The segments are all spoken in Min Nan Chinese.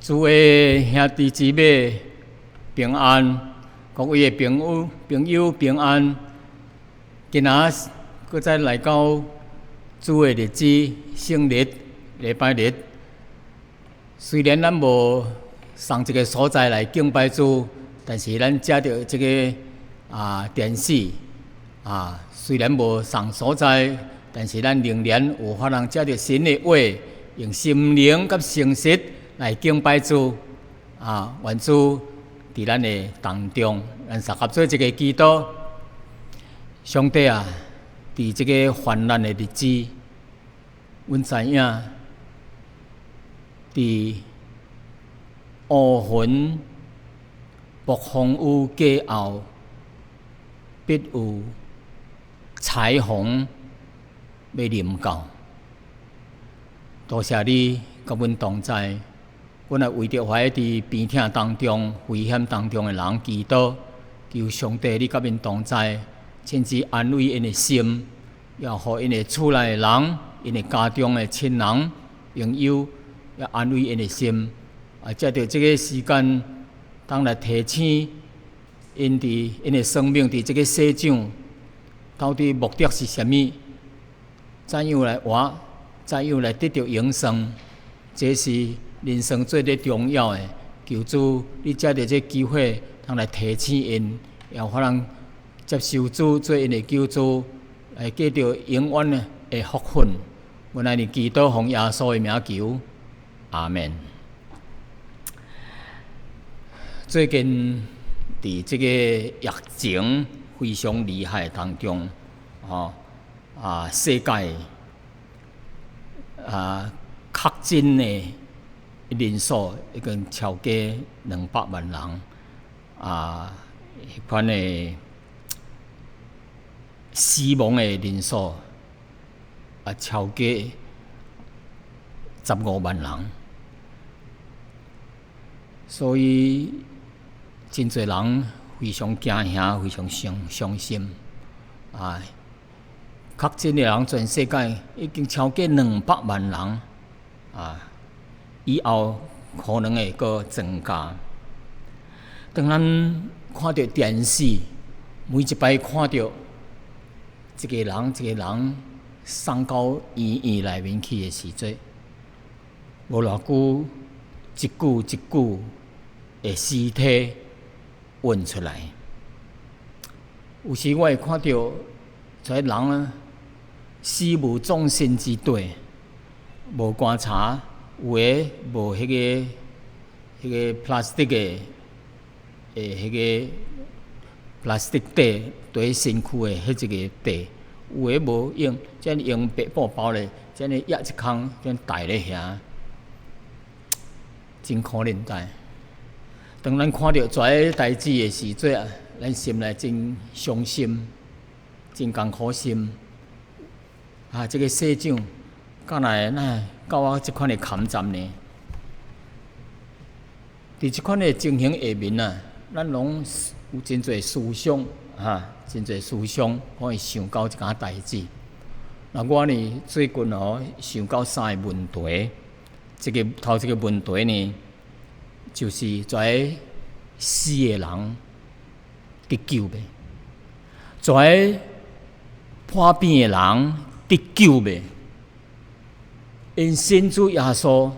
主的兄弟姊妹平安，各位的朋友朋友平安。今仔閣再來到主的日子，聖日禮拜日。雖然咱無仝一個所在來敬拜主，但是咱藉著這個電視啊，雖然無仝所在，但是咱仍然有法通藉著神的話，用心靈佮誠實來敬拜主啊！願主佇咱的當中，咱相合做一个祈禱。上帝啊，佇這个患難的日子，阮知影佇烏雲暴風雨過後，必有彩虹欲臨到。多謝你佮阮同在，阮來為著懷佇病痛當中、危險當中的人祈禱，求上帝你佮𪜶同在，親自安慰𪜶的心，也予𪜶的厝內的人、𪜶的家中的親人、朋友，也安慰𪜶的心。啊，藉著這个時間，當來提醒𪜶佇𪜶的生命佇這个世上，到底目的是啥物？怎樣來活？怎樣來得著永生？這是人生最最重要的。求主，你藉著這機會，通來提醒𪜶，也予人接受主做𪜶的救主，來得著永遠的福分。阮來祈禱，奉耶穌的名求，阿門。最近佇這個疫情非常厲害當中，吼啊，世界啊確診的人數已經超過200萬人，啊，彼款的死亡的人數啊超過15萬人，所以真濟人非常驚嚇，非常傷傷心啊！確診的人全世界已經超過兩百萬人啊！以後可能會閣增加。當咱看著電視，每一擺看著一个人一个人送到醫院內面去的時陣，無偌久，一具一具的屍體運出來。有時我會看著這人啊，死無葬身之地，無棺材，有的無彼个 plastic 的彼个 plastic 袋，佇身軀的彼一個袋，有的無用，這用白布包咧，這呢壓一空，這帶咧遐，真可憐哉。當咱看著這个代誌的時陣啊，咱心內真傷心，真艱苦心。啊，這个世上，敢來哪會到我這款的坎站呢？佇這款的情形下面啊，咱攏有真濟思想，哈，真濟思想，我會想到一件代誌。那我呢，最近哦，想到三个問題。這个頭一个問題呢，就是遮死的人得救袂？遮破病的人得救袂？𪜶信主耶穌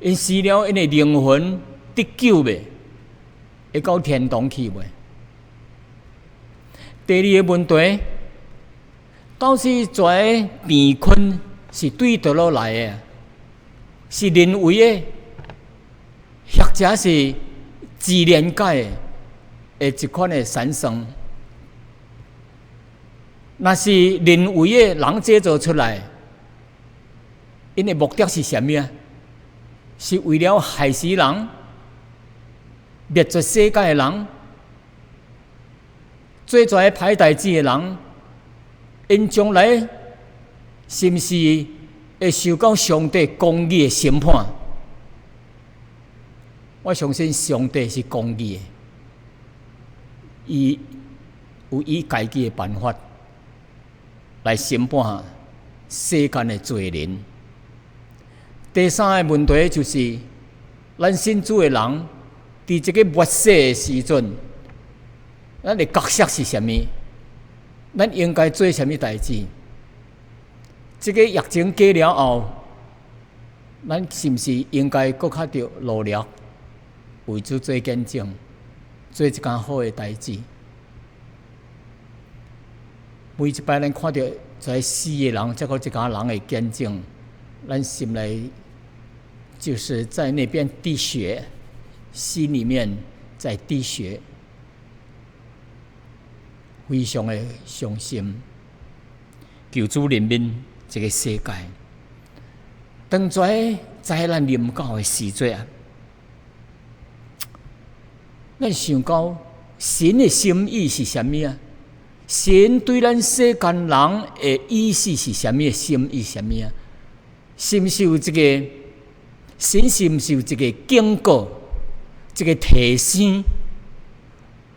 ，𪜶死了，𪜶的靈魂得救袂？會到天堂去袂？第二个問題，到底遮病菌是對佗落來的？是人為的，或者是自然界的一款的產生？若是人為的人製造出來，𪜶的目的是啥物啊？是為了害死人、滅絕世界的人、做這歹代誌的人，𪜶將來是毋是會受到上帝公義的審判？我相信上帝是公義的，伊有伊家己的辦法來審判世間的罪人。第三个問題就是，咱信主的人，佇這个末世的時陣，咱的角色是啥物？咱應該做啥物代誌？這个疫情過了後，咱是毋是應該閣較著努力為主做見證，做一工好的代誌？每一擺咱看著在死的人，這閣一家人的見證，咱心內就是在那邊滴血，心裡面在滴血，非常的傷心。求主憐憫這个世界。當這災難臨到的時陣啊，咱想到神的心意是啥物啊？神對咱世間人的意思是啥物？心意是啥物啊？是毋是有一个神是毋是有一个警告，一個提醒？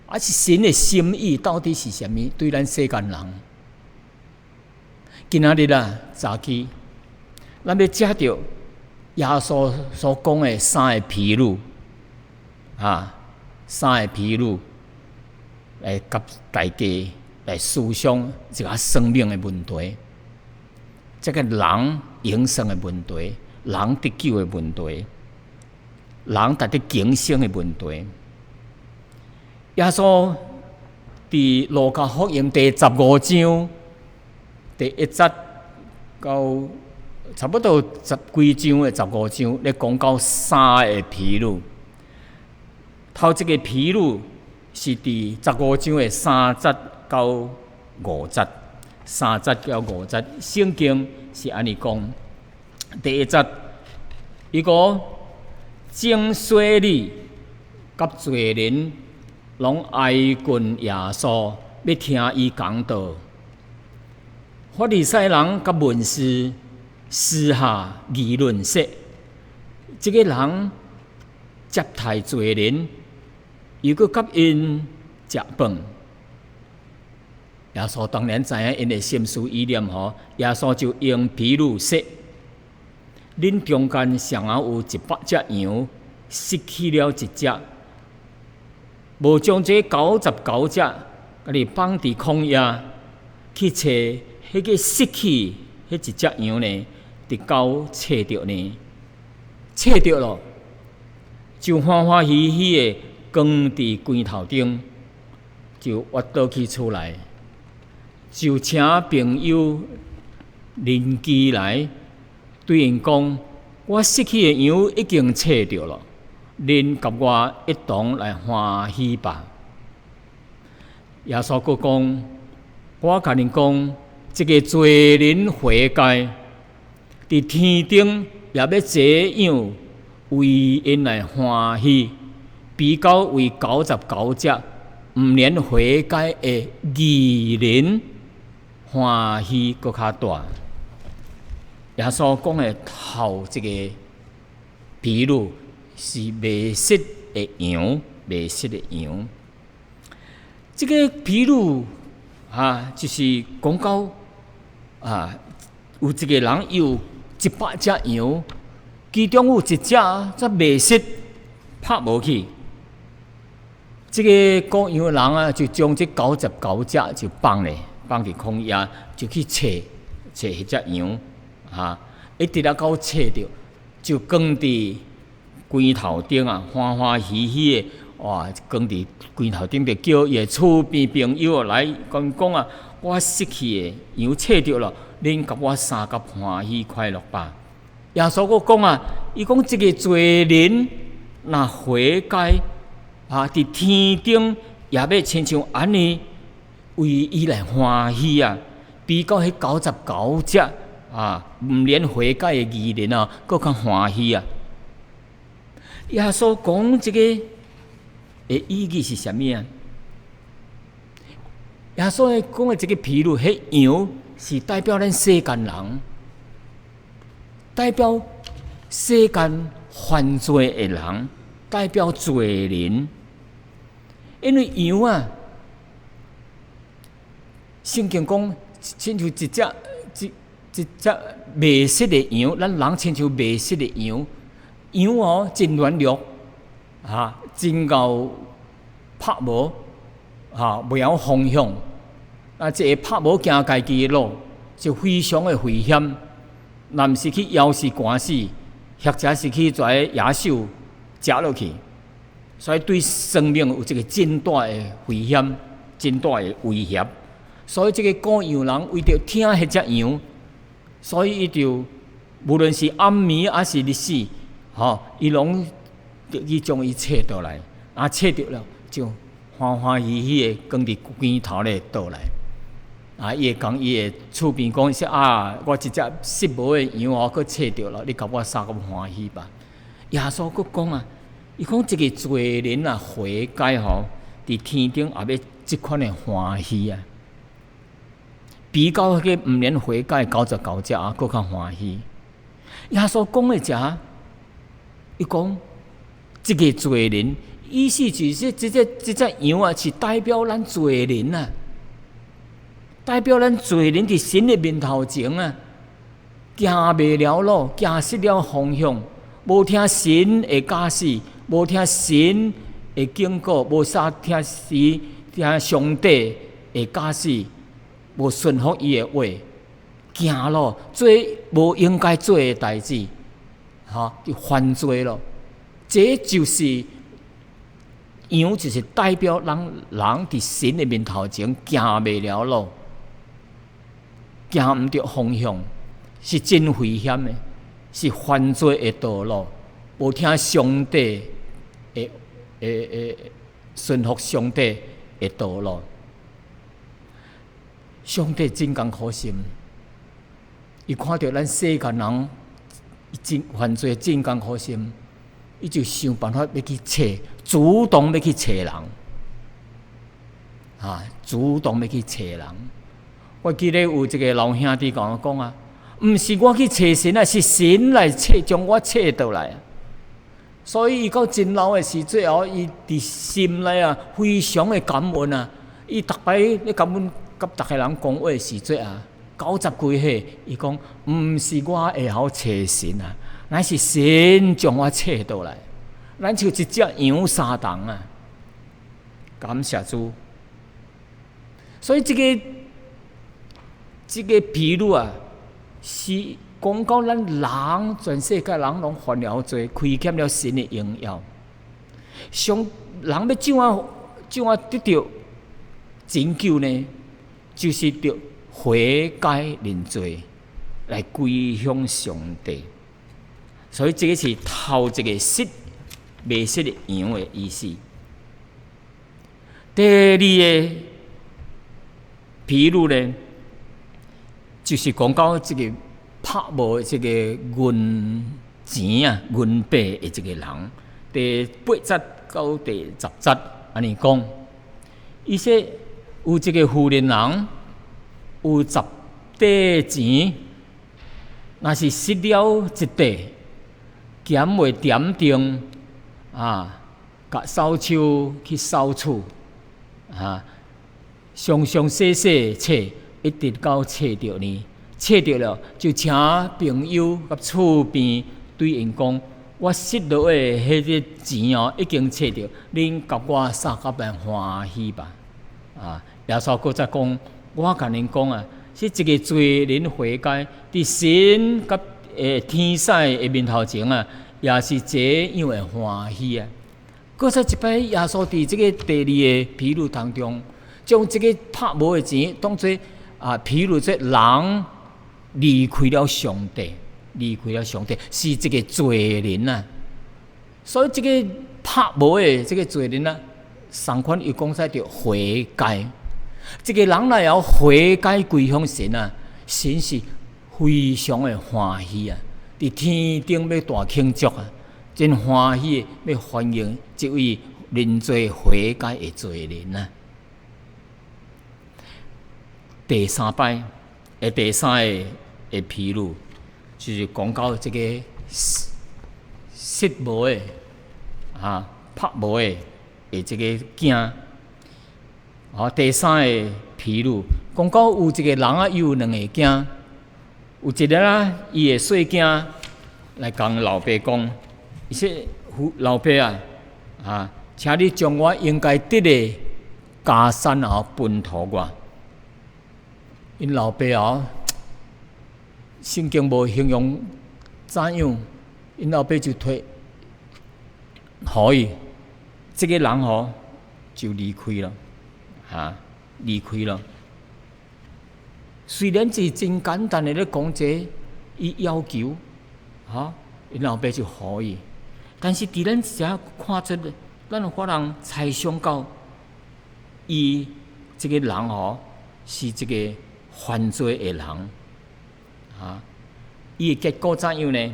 還是神的心意到底是啥物？對咱世間人，今仔日啊，早起，咱欲藉著耶穌所講的三个譬喻，啊，三個譬喻來共大家來思想這个生命的問題，這个人永生的問題，人得救的問題，人值得警醒的問題。耶穌佇路加福音第15章第1節到差不多十幾章的十五章，咧講到三个譬喻。頭一个譬喻是佇十五章的三節到五節，三節到五節，聖經是按呢講。第1節，伊講眾稅吏佮罪人攏挨近耶穌，欲聽伊講道。法利賽人佮文士私下議論說：這个人接待罪人，又閣佮𪜶食飯。耶穌當然知影𪜶的心思意念吼，耶穌就用譬喻說：恁中間誰人有100隻羊，失去了一隻，無將這99隻，共伊放佇曠野去揣彼个失去彼一隻羊呢？直到揣著呢？揣著囉，就歡歡喜喜的扛佇肩頭頂，就倚倒去厝內，就請朋友鄰居來，對𪜶講：我失去的羊已經揣著囉，恁佮我一同來歡喜吧。耶穌閣講：我共恁講，一个罪人悔改，佇天頂也欲這樣為𪜶來歡喜，比較為99隻毋免悔改的義人歡喜閣較大。耶穌講的頭一个譬喻是迷失的羊，迷失的羊。這个譬喻啊，就是講到啊，有一个人有100隻羊，其中有一隻則迷失，拍無去。這个顧羊的人啊，就將這99隻就放咧，放佇曠野，就去揣揣彼隻羊，啊，一直啊到揣著，就扛佇肩頭頂啊，歡歡喜喜的，哇，扛佇肩頭頂，就叫伊的厝邊朋友來講講啊，我失去的羊揣著囉，恁佮我相佮歡喜快樂吧。耶穌閣講啊，伊講一个罪人若悔改啊，佇天頂也欲親像按呢為伊來歡喜啊，比較彼99隻啊，毋免悔改的義人啊，閣較歡喜啊。耶穌講這个的意義是啥物啊？耶穌講的這个譬喻，彼羊是代表咱世間人，代表世間犯罪的人，代表罪人。因為羊啊，聖經講，親像一隻一一隻迷失的羊，咱人親像迷失的羊，羊哦真軟弱，哈，真𠢕拍無，哈，袂曉方向。啊，這个拍無行家己的路，就非常的危險。若毋是去枵死寒死，或者是去跩野獸食落去，所以對生命有一個真大的危險，真大的威脅。所以這個顧羊人為著疼彼隻羊，所以伊就無論是暗暝抑是日時，吼，伊攏去將伊揣倒來，啊，揣著了就歡歡喜喜的扛佇肩頭咧倒來。啊，伊會共伊的厝邊講說啊，我這隻失無的羊哦，閣揣著了，你共我殺閣歡喜吧。耶穌閣講啊，伊講一個罪人啊悔改吼，佇天頂也欲這款的歡喜啊，比較彼個毋免悔改99隻啊，閣較歡喜。耶穌講的遮，伊講這個罪人，意思就是這隻羊啊，是代表咱罪人啊。代表咱罪人佇神的面頭前啊，行迷了路，行失了方向，無聽神的教示，無聽神的警告，無啥聽時聽上帝的教示，無順服伊的話，行路做無應該做的代誌，哈，就犯罪咯。這就是羊，就是代表咱人佇神的面頭前行迷了路。行毋著方向，是真危險的，是犯罪的道路。無聽上帝的的的順服上帝的道路。上帝真艱苦心，伊看著咱世間人真犯罪真艱苦心，伊就想辦法欲去揣，主動欲去揣人，啊，主動欲去揣人。我記得有一個老兄弟共我講啊，毋是我去揣神啊，是神來揣，將我揣倒來。所以伊到真老的時，最後伊佇心內啊，非常的感恩啊。伊逐擺咧感恩，佮逐个人講話時，最後九十幾歲，伊講毋是我會曉揣神啊，乃是神將我揣倒來。咱像一隻羊三同啊，感謝主。所以這個比喻啊，是講到咱人全世界人攏犯了罪，虧欠了神的榮耀。上人欲怎啊怎啊得著拯救呢？就是著悔改認罪，來歸向上帝。所以這個是頭一個失迷失的羊的意思。第二個比喻呢，就是講到這個拍無這個銀錢啊、銀幣的這個人，第八節到第十節按呢講，伊說有一個富人人有十塊錢，若是失了一塊，敢袂點燈啊，共掃帚去掃厝啊，詳詳細細揣，一直到揣著呢，揣著了就請朋友佮厝邊對𪜶講：我失落的彼個錢哦，已經揣著，恁共我殺甲來歡喜吧！啊，耶穌閣再講，我共恁講啊，是一個罪人悔改，佇神佮天使的面頭前啊，也是這樣的歡喜啊！閣再一擺，耶穌佇這個第二個比喻當中，將這個拍無的錢當做啊，比喻做人離開了上帝，離開了上帝是一個罪人啊。所以這個拍無的這個罪人啊，相款伊講使著悔改。這個人若會曉悔改歸向神啊，神是非常的歡喜啊！佇天頂欲大慶祝啊，真歡喜的欲歡迎這位認罪悔改的罪人啊！第三擺，第三個的比喻，就是講到這個失失無的啊，拍無的的這個囝。啊，第三個比喻，講到有一個人啊，伊有兩个囝，有一个啊，伊的細囝來共老爸講：伊說父老爸啊，啊，請你將我應該得的家產啊分予我。𪜶老爸哦，聖經無形容怎樣，𪜶老爸就提予伊，這個人吼就離開了，哈，離開了。雖然是真簡單的咧講這個，伊要求，哈，𪜶老爸就予伊。但是佇咱遮看出，咱有法通猜想到，伊這個人吼是一個犯罪的人，啊，伊的結果怎樣呢？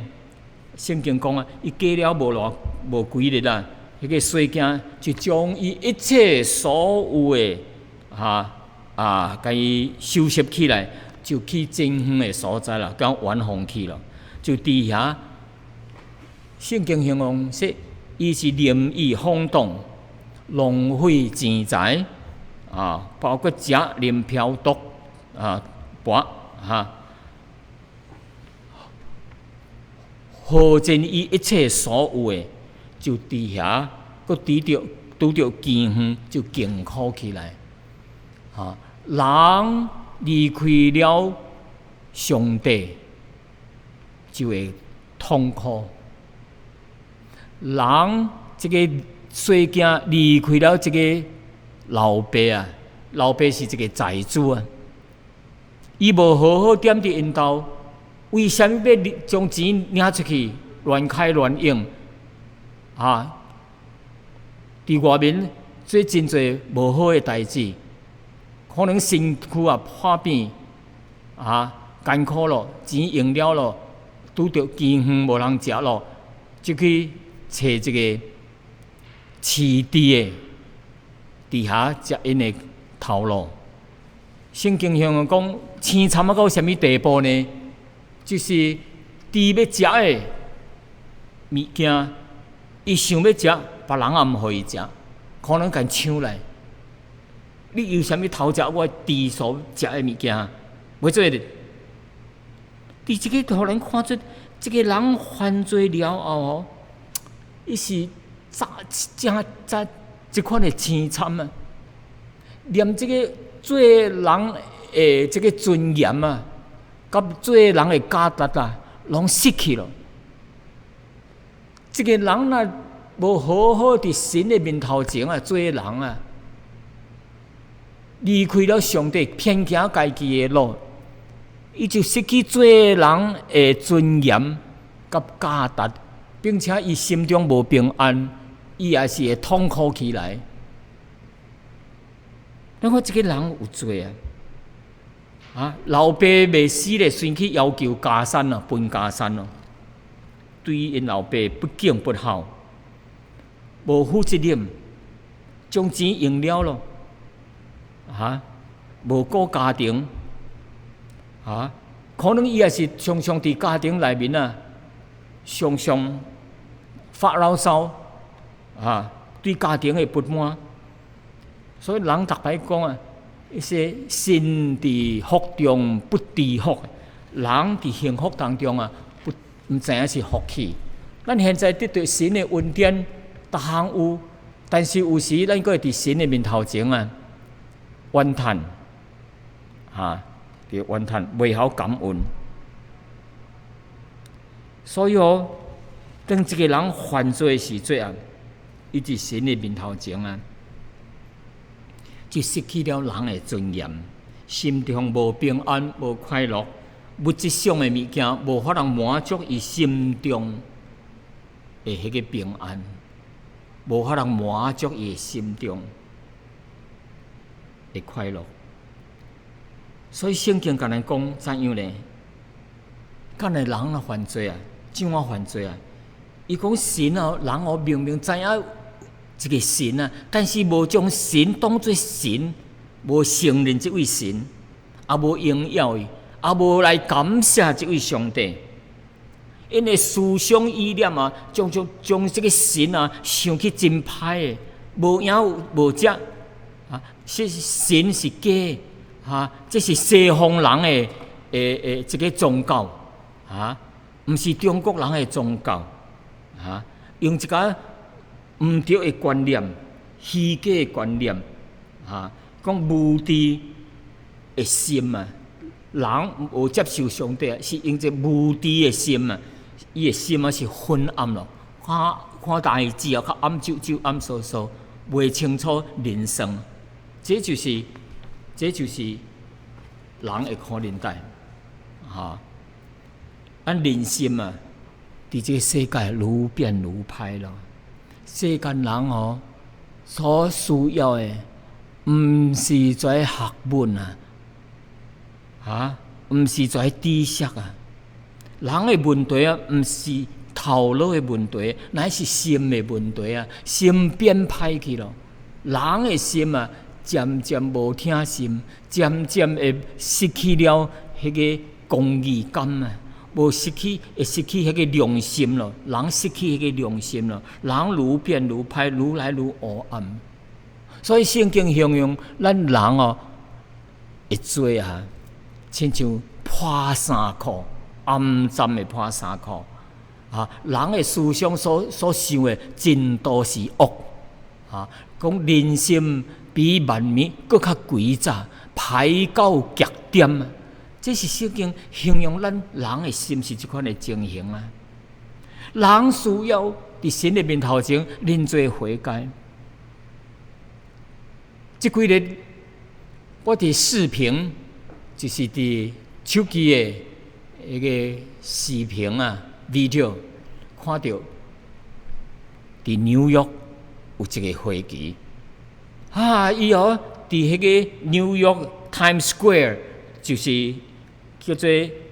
聖經講啊，伊過了無偌無幾日啊，彼個細囝就將伊一切所有的，哈啊，共伊收拾起來，就去真遠的所在啦，到遠方去了，就佇遐。聖經形容說，伊是任意放蕩，浪費錢財，啊，包括食啉嫖賭，啊，博哈，耗盡伊一切所有的，就佇遐，閣拄著饑荒，就窮苦起來。哈，人離開了上帝，就會痛苦。人這個細囝離開了這個老爸啊，老爸是一個財主啊，伊無好好踮佇𪜶兜，為啥物欲將錢領出去亂開亂用？啊，佇外面做真濟無好的代誌，可能身軀啊破病，啊艱苦咯，錢用了咯，拄著饑荒無通食咯，就去揣一個飼豬的，佇遐食𪜶的頭路。聖經上講，凄慘啊到啥物地步呢？就是豬欲食的物件，伊想欲食，別人也毋予伊食，可能共搶來。你有啥物偷食我豬所食的物件？袂做的。佇這個予人看出，這個人犯罪了後吼，伊是咋正咋這款的凄慘啊！連這個做人的這個尊嚴啊，佮做人的價值啊，攏失去了。這個人若無好好佇神的面頭前啊，做人啊，離開了上帝，偏行家己的路，伊就失去做人的尊嚴佮價值。並且伊心中無平安，伊也是會痛苦起來。咱看這個人有罪啊！啊，老爸未死咧，先去要求家產啊，分家產咯。對𪜶老爸不敬不孝，無負責任，將錢用了咯，啊，無顧家庭，啊，可能伊也是常常佇家庭內面啊，常常發牢騷，啊，對家庭的不滿，所以人逐擺講啊，伊說身佇福中不知福，人佇幸福當中啊，不毋知影是福氣。咱現在得著神的恩典，逐項有，但是有時咱閣會佇神的面頭前啊，怨嘆，哈，佇怨嘆，袂曉感恩。所以哦，當一個人犯罪的時陣啊，伊佇神的面頭前啊，就失去了人的尊嚴，心中無平安、無快樂，物質上的物件無法通滿足伊心中的彼個平安，無法通滿足伊的心中的快樂。所以聖經共咱講怎樣呢？敢若人若犯罪啊，怎樣犯罪啊？伊講神哦，人哦明明知影一個神啊，但是無將神當做神，無承認這位神，也無榮耀伊，也無來感謝這位上帝。𪜶的思想意念啊，將這個神啊想去真歹的，無影無跡啊！是神是假的，哈，這是西方人的這個宗教，啊，毋是中國人的宗教，啊。用一個毋對的觀念、虛假的觀念，哈，講無知的心啊，人無接受上帝，是用這無知的心啊，伊的心啊是昏暗咯，看看代誌啊，較暗糭糭、暗嗍嗍，袂清楚人生。這就是人的可憐代，哈！咱人心啊，佇這個世界愈變愈歹咯。世間人哦，所需要的，毋是在學問啊，哈，毋是在知識啊。人的問題啊，毋是頭腦的問題，乃是心的問題啊。心變歹去咯，人的心啊，漸漸無疼心，漸漸會失去了彼個公義感啊，無失去，會失去彼個良心咯。人失去彼個良心咯，人愈變愈歹，愈來愈黑暗。所以聖經形容咱人哦，會做啊，親像破衫褲，骯髒的破衫褲。啊，人的思想所想的，盡都是惡。啊，講人心比萬物閣較詭詐，歹到極點啊！這是聖經形容咱人的心是這款的情形啊。人需要佇神的面頭前認罪悔改。這幾日我佇視頻，就是佇手機的彼個視頻啊，video 看著佇紐約有一個飛機。啊！伊哦，佇彼個紐約 Times Square，就是叫做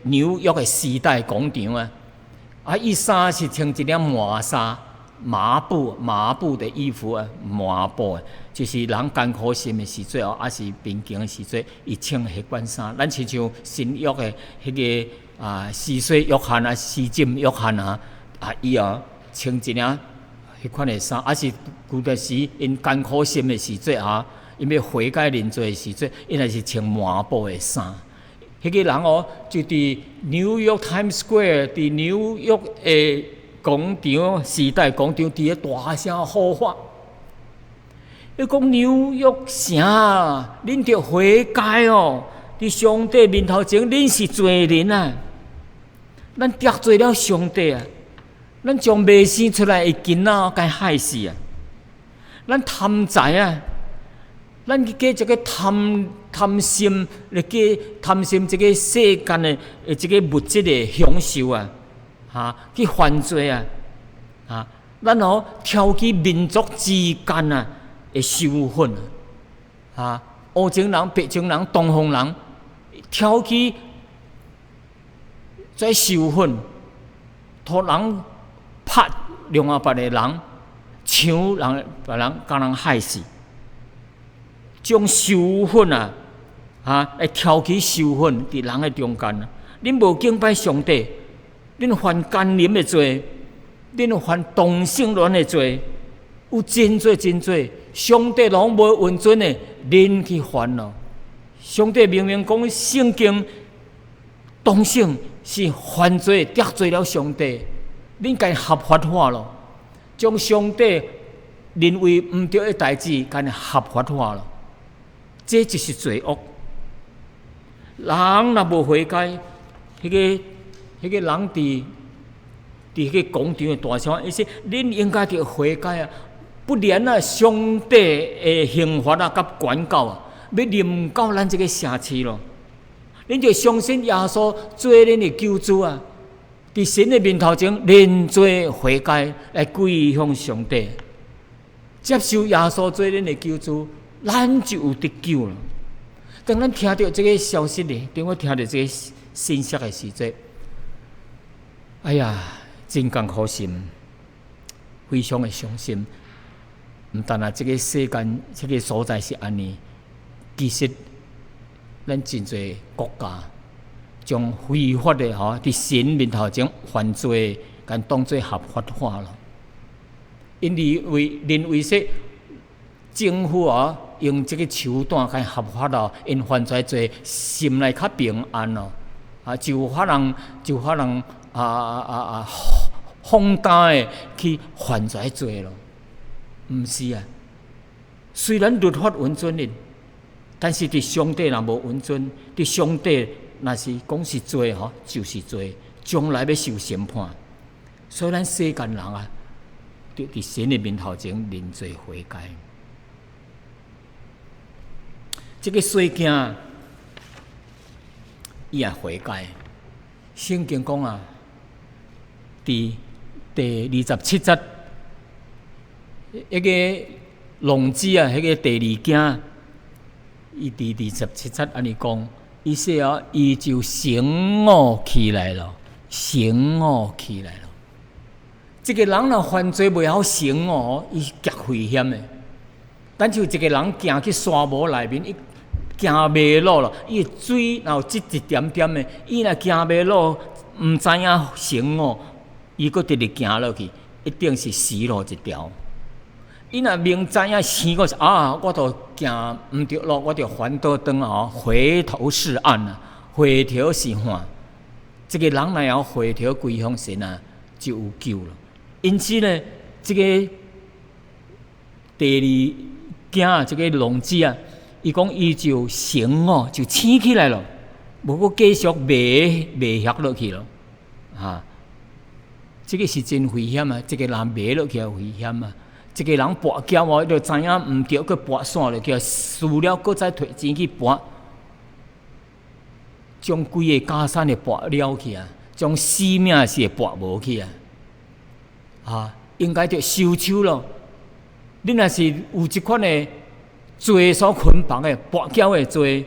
紐約的時代廣場啊。啊，伊衫是穿一領麻衫，麻布的衣服啊，麻布的，就是人艱苦心的時陣哦，抑是貧窮的時陣，伊穿彼款衫。咱親像新約的彼個啊，施洗約翰啊，施浸約翰啊，啊，伊哦穿一領彼款的衫，抑是舊陣時𪜶艱苦心的時陣啊，𪜶欲悔改認罪的時陣，𪜶也是穿麻布的衫。彼個人哦，就佇紐約 Times Square，佇紐約的廣場時代廣場，佇咧大聲呼喊。伊講紐約城啊，恁著悔改哦！佇上帝面頭前，恁是罪人啊！咱得罪了上帝啊！咱將未生出來的囡仔共害死啊！咱貪財啊！咱去繼續去貪心，來去貪心這個世間的這個物質的享受啊！哈，去犯罪啊！啊，咱哦挑起民族之間啊的仇恨啊！烏種人、白種人、東方人挑起這仇恨，予人拍另外別個人，搶人別人，共人害死，將仇恨啊，啊，會挑起仇恨佇人的中間啊！恁無敬拜上帝，恁犯姦淫的罪，恁犯同性戀的罪，有真濟真濟，上帝攏無允准的，恁去犯咯。上帝明明講聖經，同性是犯罪得罪了上帝，恁共合法化咯，將上帝認為毋對的代誌，共合法化咯，這就是罪惡。人若無悔改，彼個人佇彼個廣場的大聲，伊說：恁應該著悔改啊！不然啊，上帝的刑罰啊，佮管教啊，欲臨到咱這個城市咯。恁著相信耶穌做恁的救主啊！佇神的面頭前認罪悔改，來歸向上帝，接受耶穌做恁的救主，咱就有得救了。當咱聽著這個消息呢，當我聽著這個信息的時陣，哎呀，真艱苦心，非常的傷心。毋但啊，這個世間這個所在是按呢，其實咱真濟國家將非法的吼，佇神面頭前犯罪，共當做合法化了。𪜶認為說政府啊，用這個手段共合法咯，𪜶犯罪罪心內較平安咯，啊，就法人啊啊啊放膽的去犯這罪咯。毋是啊，雖然律法允准𪜶，但是佇上帝若無允准，佇上帝若是講是罪吼，就是罪，將來欲受審判。所以咱世間人啊，著佇神的面頭前認罪悔改。這個細囝，伊也悔改。聖經講啊，佇第二十七節，彼个浪子啊，彼個第二囝，伊佇二十七節按呢講，伊說啊，伊就醒悟起來了，醒悟起來了。一個人若犯罪袂曉醒悟，伊是極危險的。親像一個人行去沙漠內面，伊行迷路了，伊的水若有積一點點的，伊若行迷路，毋知影醒悟，伊閣直直行落去，一定是死路一條。伊若明知影醒悟是啊，我都行毋著路，我著還倒轉吼，回頭是岸啊，回頭是岸。這個人若會曉回頭歸向神啊，就有救了。因此呢，這個第二囝這個浪子啊，伊講伊就醒悟，就醒起來了，無閣繼續迷迷惑落去了，哈！這個是真危險啊！一個人迷落去也危險啊！一個人跋筊哦，伊就知影毋著，閣跋紲落去，輸了閣再提錢去跋，將規个家產會跋了去啊！將性命是會跋無去啊！啊，應該著收手咯。你若是有這款的罪所捆綁的，跋筊的罪、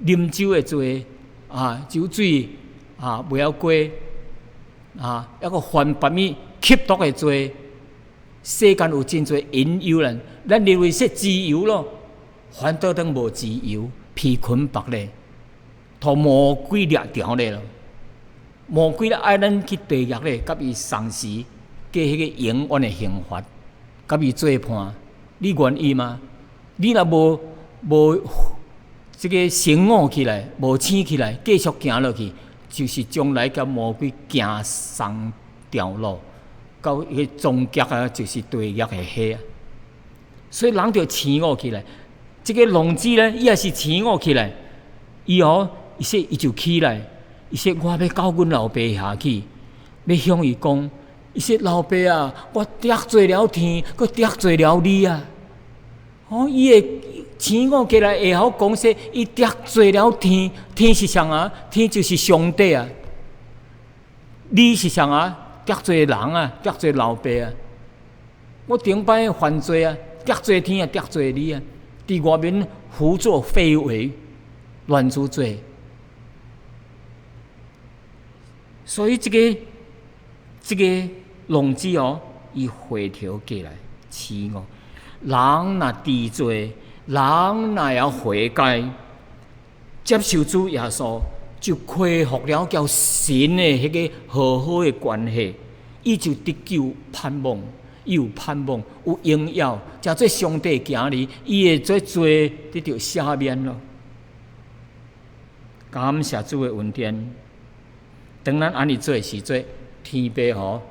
啉酒的罪、啊，酒水啊，袂曉過啊，抑閣犯別物吸毒的罪，世間有真濟引誘咱，咱認為說自由咯，反倒轉無自由，被捆綁咧，予魔鬼掠著咧咯。魔鬼咧愛咱去地獄咧，佮伊相時過彼个永遠的刑罰，佮伊做伴，你願意嗎？你若無無這个醒悟起來，無醒起來，繼續行落去，就是將來佮魔鬼行仝條路，到彼个終結啊，就是地獄的火啊。所以人著醒悟起來，這个浪子呢，伊也是醒悟起來，伊哦，伊說伊就起來，伊說我欲到阮老爸遐去，欲向伊講，伊說老爸啊，我得罪了天，閣得罪了你啊。哦，伊會醒悟起來，會曉講說，伊得罪了天，天是啥啊？天就是上帝啊。你是啥啊？得罪人啊，得罪老爸啊。我頂擺犯罪啊，得罪天啊，得罪你啊。佇外面胡作非為，亂做罪。所以這个這个浪子哦，伊回頭過來，醒悟。人若知罪，人若會曉悔改，接受主耶穌，就恢復了佮神的彼个和好的關係，伊就得救盼望，伊有盼望，有榮耀，成做上帝囝兒，伊的這罪得著赦免咯。感謝主的恩典，當咱按呢做時陣，天父吼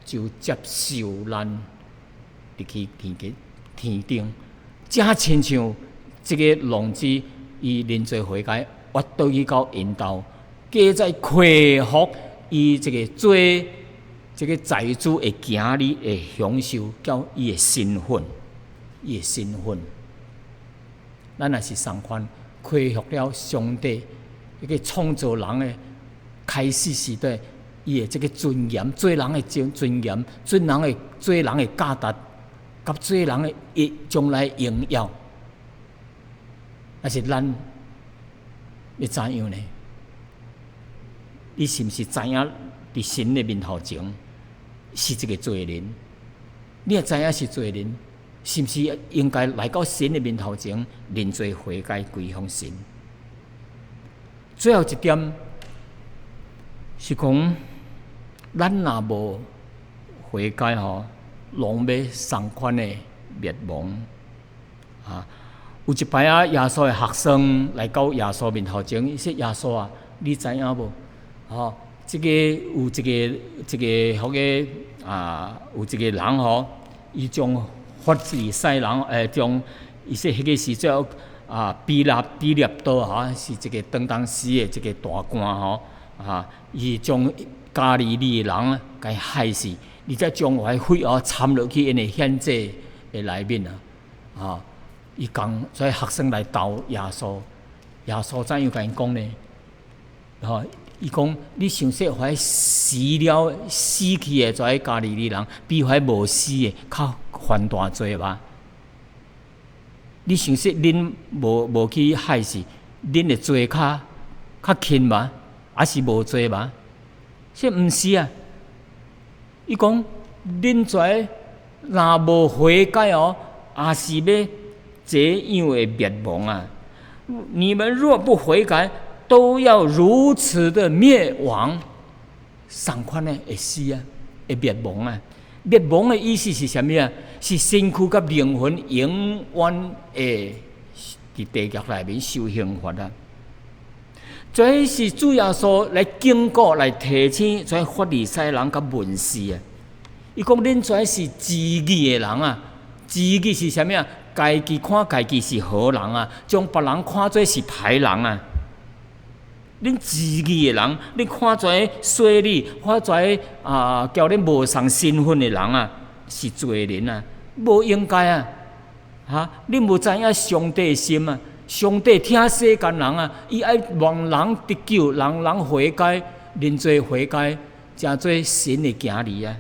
就接受咱入去天國天頂，正親像這个浪子，伊認罪悔改，越倒去到𪜶兜，閣再恢復伊這个做這个財主的囝兒的享受，佮伊的身份，伊的身份，咱也是仝款，恢復了上帝彼个創造人的開始時代，伊的這个尊嚴，做人的尊尊嚴，做人的做人的價值，佮做人的伊將來榮耀，抑是咱欲怎樣呢？你是毋是知影佇神的面頭前是一个罪人？你若知影是罪人，是毋是應該來到神的面頭前認罪悔改歸向神？最後一點是講，咱若無悔改吼，攏欲仝款的滅亡。啊，有一擺啊，耶穌的學生來到耶穌面頭前，伊說：耶穌啊，你知影無？吼，這个有一个這个彼个啊，有一个人吼，伊將法利賽人將伊說彼个時陣啊，彼拉多吼，是一個當當時的一個大官吼，啊，伊將加利利的人共害死，而且將彼血哦摻落去𪜶的獻祭的內面啊，啊，伊共這學生來投耶穌，耶穌怎樣共𪜶講呢？吼，伊講你想說彼死了死去的這加利利人，比彼無死的較犯大罪嗎？你想說恁無去害死，恁的罪較輕嗎？還是無罪嗎？說毋是啊！伊講恁這若無悔改哦，也是欲這樣的滅亡啊！你們若不悔改，都要如此的滅亡。仝款的會死啊，會滅亡啊！滅亡的意思是啥物啊？是身軀佮靈魂永遠會佇地獄內面受刑罰啊！這是主耶穌來警告、來提醒這法利賽人佮文士啊！伊講恁這是自義的人啊！自義是啥物啊？家己看家己是好人啊，將別人看做是歹人啊！恁自義的人，恁看這稅吏，看這啊，交恁無仝身份的人啊，是罪人啊，無應該啊！哈，恁無知影上帝的心啊！上帝疼世間人啊，伊愛萬人得救，人人悔改，認罪悔改，成做神的囝兒啊！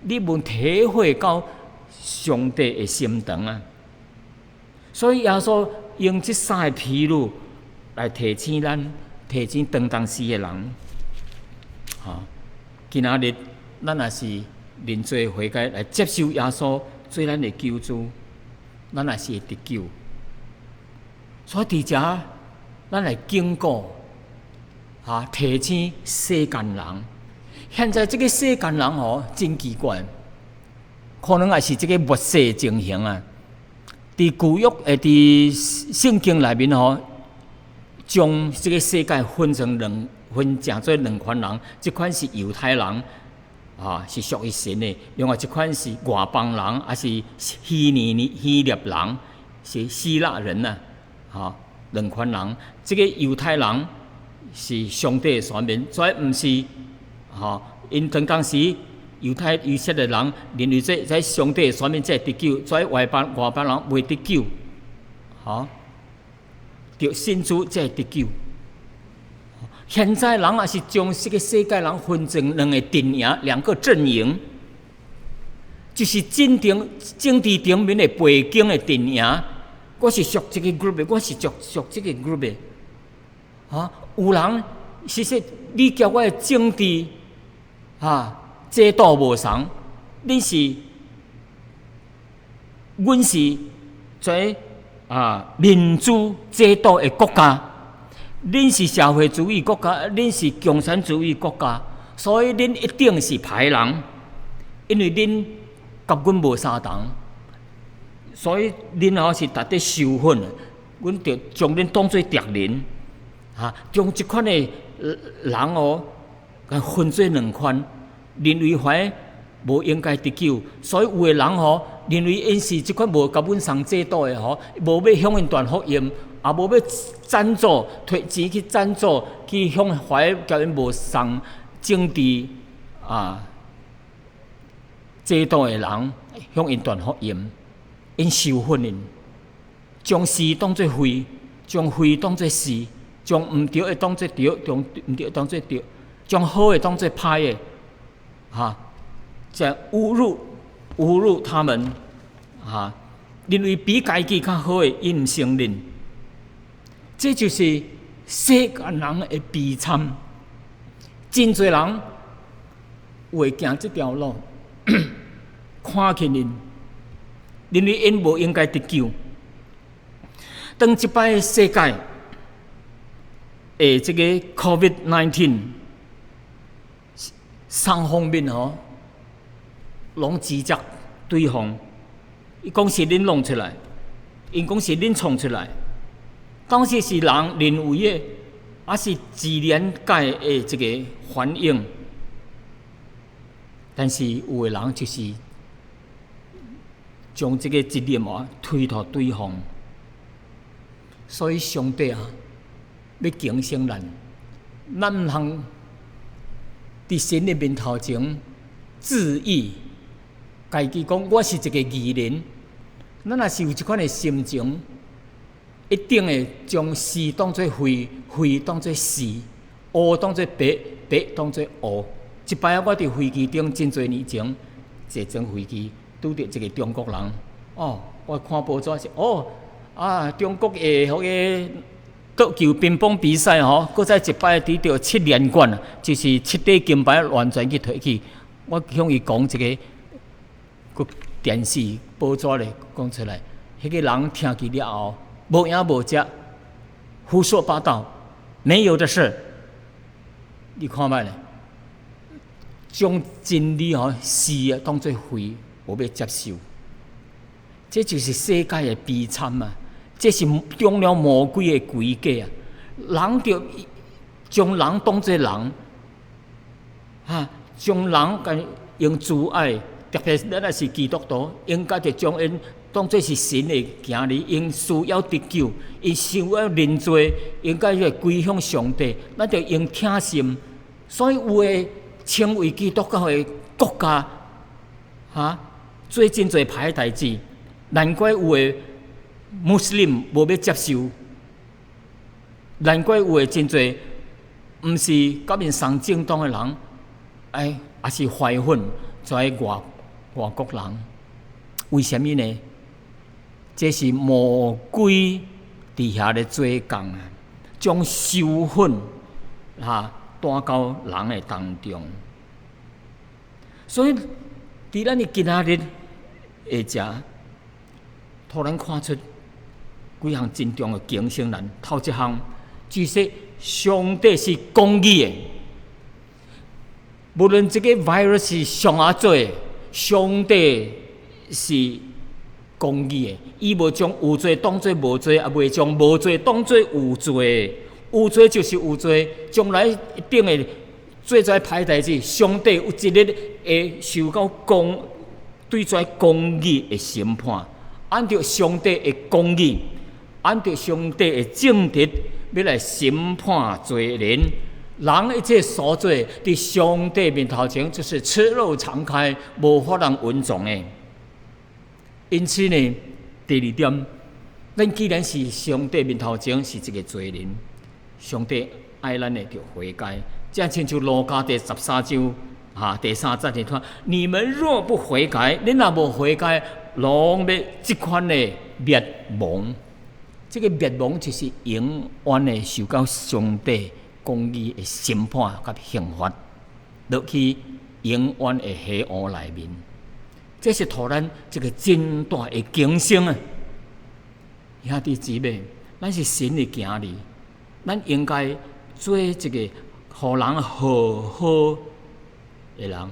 你無體會到上帝的心腸啊！所以耶穌用這三個譬喻來提醒咱，提醒當當時的人。吼，今仔日咱若是認罪悔改來接受耶穌做咱的救主，咱也是會得救。所以佇遮，咱來警告，啊，提醒世間人。現在這个世間人吼真奇怪，可能也是這个末世情形啊。佇舊約佇聖經內面吼，將這个世界分成做兩款人，一款是猶太人，啊，是屬於神的；另外一款是外邦人，抑是希臘人，是希臘人呐，哈，兩款人。這个猶太人是上帝的選民，所以毋是，吼，𪜶當當時猶太以色列人認為這上帝的選民才會得救，所以外邦人袂得救，吼，著信主才會得救。現在人也是將這個世界人分成兩個陣營，兩個陣營，就是政治頂面的背景的陣營。我是屬這個 group 的，我是屬這個 group 的。啊，有人是說你佮我的政治啊制度無仝，你是，阮是這啊民主制度的國家。恁是社會主義國家，恁是共產主義國家，所以恁一定是歹人，因為恁佮阮無相同，所以恁吼是值得仇恨的，阮就將恁當做敵人，哈，將這款的人哦，共分做兩款，認為彼無應該得救，所以有的人吼認為𪜶是這款無佮阮仝制度的吼，無欲向𪜶傳福音。也無欲贊助，提錢去贊助，去向彼佮𪜶無仝政治啊制度的人向𪜶傳福音，𪜶仇恨𪜶，將是當做非，將非當做是，將毋對的當做對，將毋對的當做對，將好的當做歹的，哈，這侮辱他們，哈，認為比家己較好的，𪜶毋承認。這就是世間人的悲慘，真濟人會行這條路，看輕𪜶，認為𪜶無應該得救。當這擺世界的這个 COVID-19 三方面吼，攏指責對方，伊講是恁弄出來，𪜶講是恁創出來。當時是人認為的，抑是自然界的一个反應。但是有的人就是將這個責任啊推予對方，所以上帝啊欲警醒咱，咱毋通佇神的面頭前自義，家己講我是一個義人。咱若是有這款的心情，一定會將是當做非，非當做是，烏當做白，白當做烏。一擺我佇飛機頂真濟年前坐轉飛機，拄著一個中國人，哦，我看報紙是哦，啊，中國的彼個桌球乒乓比賽吼，閣再一擺得著七連冠，就是七塊金牌完全去提去。我向伊講這個，閣電視報紙咧講出來，彼個人聽去了後，無影無跡，胡說八道，沒有的事。你看覓咧？將真理吼是啊當做非，無欲接受，這就是世界的悲慘啊！這是中了魔鬼的詭計啊！人著將人當做人，哈，將人共用慈愛，特別咱若是基督徒，應該著將𪜶當做是神的囝兒，𪜶需要得救，𪜶需要認罪，應該會歸向上帝，咱著用疼心。所以有的稱為基督教的國家，哈，做真濟歹代誌，難怪有的穆斯林無欲接受，難怪有的真濟毋是佮𪜶仝政黨的人，哎，也是懷恨遮外國人，為啥物呢？這是魔鬼佇遐咧做工啊，將仇恨哈帶到人的當中。所以，佇咱的今仔日下遮，予咱看出幾項真重要的警醒咱。頭一項，就是上帝是公義的，無論這個 virus 是創啥做的，上帝是公義的，伊無將有罪當做無罪，也袂將無罪當做有罪。有罪就是有罪，將來一定會做遮歹代誌。上帝有一日會受到公對這公義的審判，按照上帝的公義，按照上帝的正直，欲來審判罪人。人一切所做，佇上帝面頭前就是赤露敞開，無法通隱藏的。因此呢，第二點，咱既然是上帝面頭前是一個罪人，上帝愛咱會著悔改。這親像路加第13章哈第三節佇講，你們若不悔改，恁若無悔改，攏欲這款的滅亡。這個滅亡就是永遠的受到上帝公義的審判佮刑罰，落去永遠的黑暗內面。這是予咱一個真大的警醒啊！兄弟姊妹，咱是神的囝兒，咱應該做一個予人和好的人。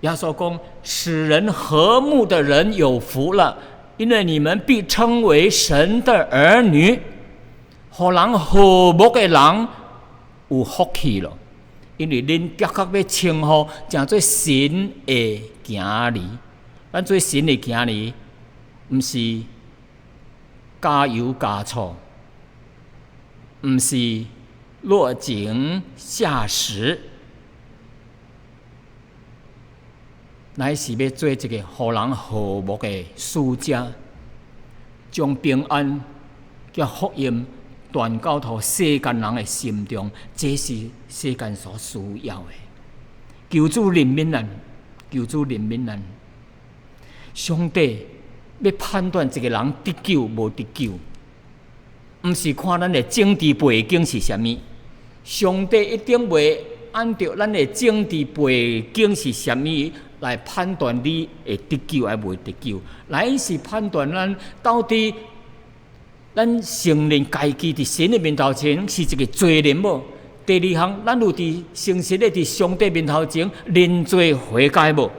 耶穌講：使人和睦的人有福了，因為你們必稱為神的兒女。予人和睦的人有福氣咯，因為恁的確欲稱呼成做神的囝兒。咱做神的囝兒，毋是加油加醋，毋是落井下石，乃是欲做一個予人和睦的使者，將平安佮福音傳到予世間人的心中，這是世間所需要的。求主憐憫咱，求主憐憫咱。上帝欲判斷一個人得救無得救，毋是看咱的政治背景是啥物。上帝一定袂按著咱的政治背景是啥物來判斷你會得救抑袂得救，乃是判斷咱到底咱承認家己佇神的面頭前是一個罪人無？第二項，咱有佇誠實的佇上帝面頭前認罪悔改無？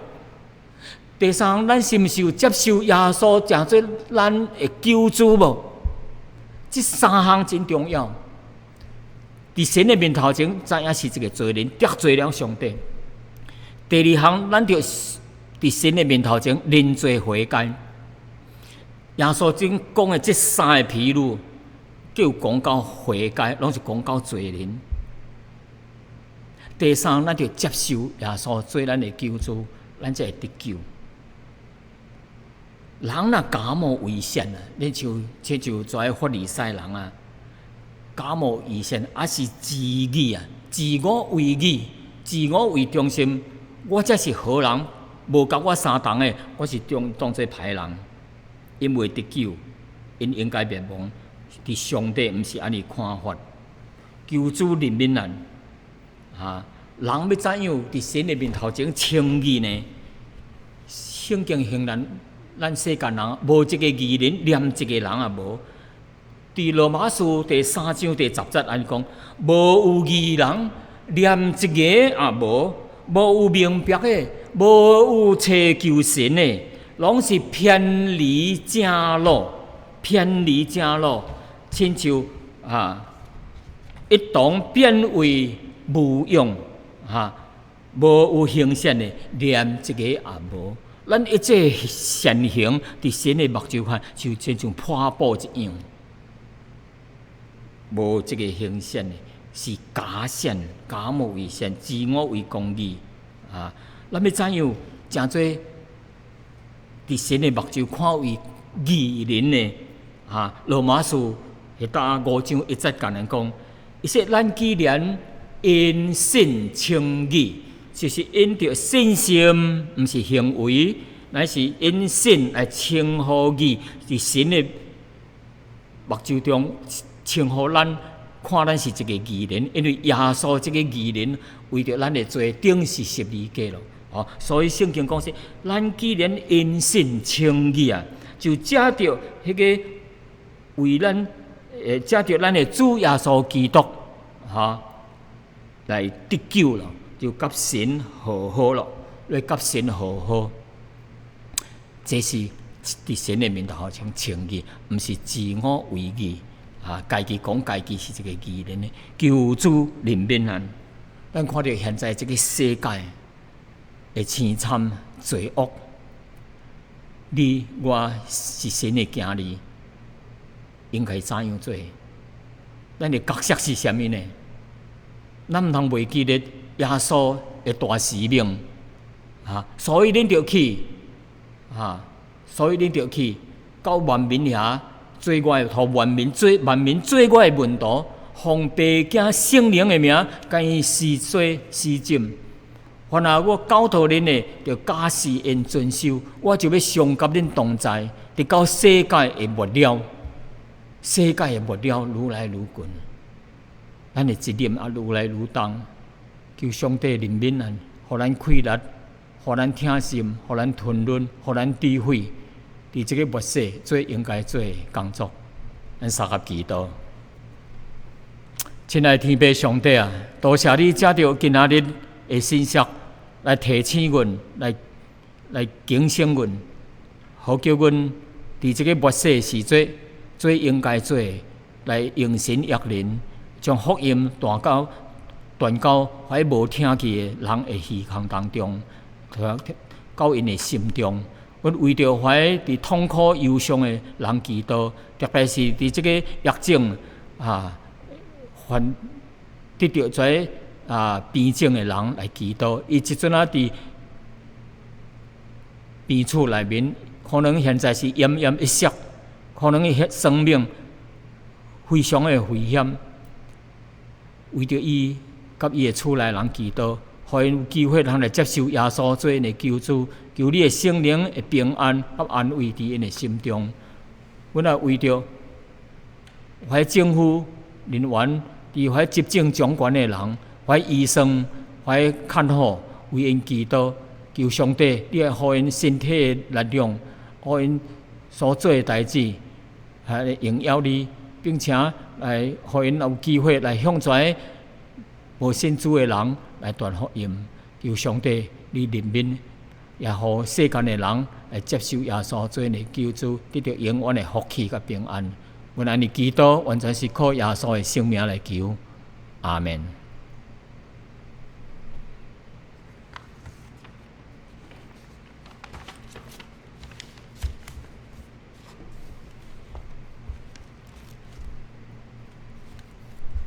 第三項，咱是毋是有接受耶穌成做咱的救主無？這三項真重要。佇神的面頭前，知影是一个罪人，得罪了上帝。第二項，咱著佇神的面頭前認罪悔改。耶穌頂講的這三个譬喻，叫講到悔改，攏是講到罪人。第三，咱著接受耶穌做咱的救主，咱才會得救。人若假冒為善啊，你像親像遮法利賽人啊，假冒為善，抑是自義啊，自我為義，自我為中心，我才是好人，無佮我相仝的，我是當當做歹人，𪜶袂得救，𪜶應該滅亡。佇上帝毋是按呢看法，求主憐憫咱，哈！人欲怎樣佇神的面頭前稱義呢？聖經形容咱世間人無一個義人，連一個人也無。佇羅馬書第三章第十節按呢講：無有義人，連一個也無；無有明白的，無有尋求神的，攏是偏離正路，偏離正路，親像啊，一同變為無用，哈，無有行善的，連一個也無。咱一切善行，佇神的目睭看，就親像破布一樣，無這个行善的，是假善、假冒為善、自我為公義啊！咱欲怎樣成做佇神的目睭看為義人呢？啊，羅馬書彼搭五章一節共咱講，伊說咱既然因信稱義，就是因著信心，毋是行為，乃是因信來稱呼義，佇神的目睭中稱呼咱，看咱是一个義人，因為耶穌這个義人為著咱的罪釘死十字架咯。哦，所以聖經講說，咱既然因信稱義啊，就藉著彼个為咱，藉著咱的主耶穌基督，哈，來得救咯，就佮神和好咯，來佮神和好。這是佇神的面頭前稱義，毋是自我為義。啊，家己講家己是一个義人呢，求主憐憫咱。咱看著現在這个世界的凄慘罪惡，你我是神的囝兒，應該怎樣做？咱的角色是啥物呢？咱毋通袂記得耶穌的大使命，啊，所以恁著去，啊，所以恁著去到萬民遐。做我的，予萬民做萬民做我的門徒，奉父子聖靈的名，共𪜶施洗施浸。凡若我教導恁的，著教示𪜶遵守，我就欲常佮恁同在，直到世界的末了。世界的末了愈來愈近，咱的責任也愈來愈重。求上帝憐憫咱，予咱氣力，予咱疼心，予咱吞忍，予咱智慧。佇這个末世做應該做的工作，咱相佮祈禱。親愛的天父上帝啊，多謝你藉著今仔日的信息來提醒阮，來來警醒阮，好叫阮佇這个末世時節做應該做的，來用神益人，將福音傳到傳到彼無聽見的人的耳孔當中，到𪜶的心中。阮為著彼佇痛苦憂傷的人祈禱，特別是佇這个疫症啊，患得著這啊病症的人來祈禱。伊這陣仔佇病厝內面，可能現在是奄奄一息，可能伊生命非常的危險。為著伊佮伊的厝內人祈禱，予𪜶有機會通來接受耶穌做𪜶的救主，求你的聖靈的平安佮安慰佇𪜶的心中。阮也為著彼政府人員，佇彼執政掌權的人，彼醫生，彼看護，為𪜶祈禱，求上帝，你來予𪜶身體的力量，予𪜶所做的代誌，來榮耀你，並且來予𪜶有機會來向遮無信主的人來傳福音。求上帝你憐憫，也予世間的人來接受耶穌做𪜶的救主，得著永遠的福氣佮平安。阮按呢祈禱，完全是靠耶穌的聖名來求。阿們。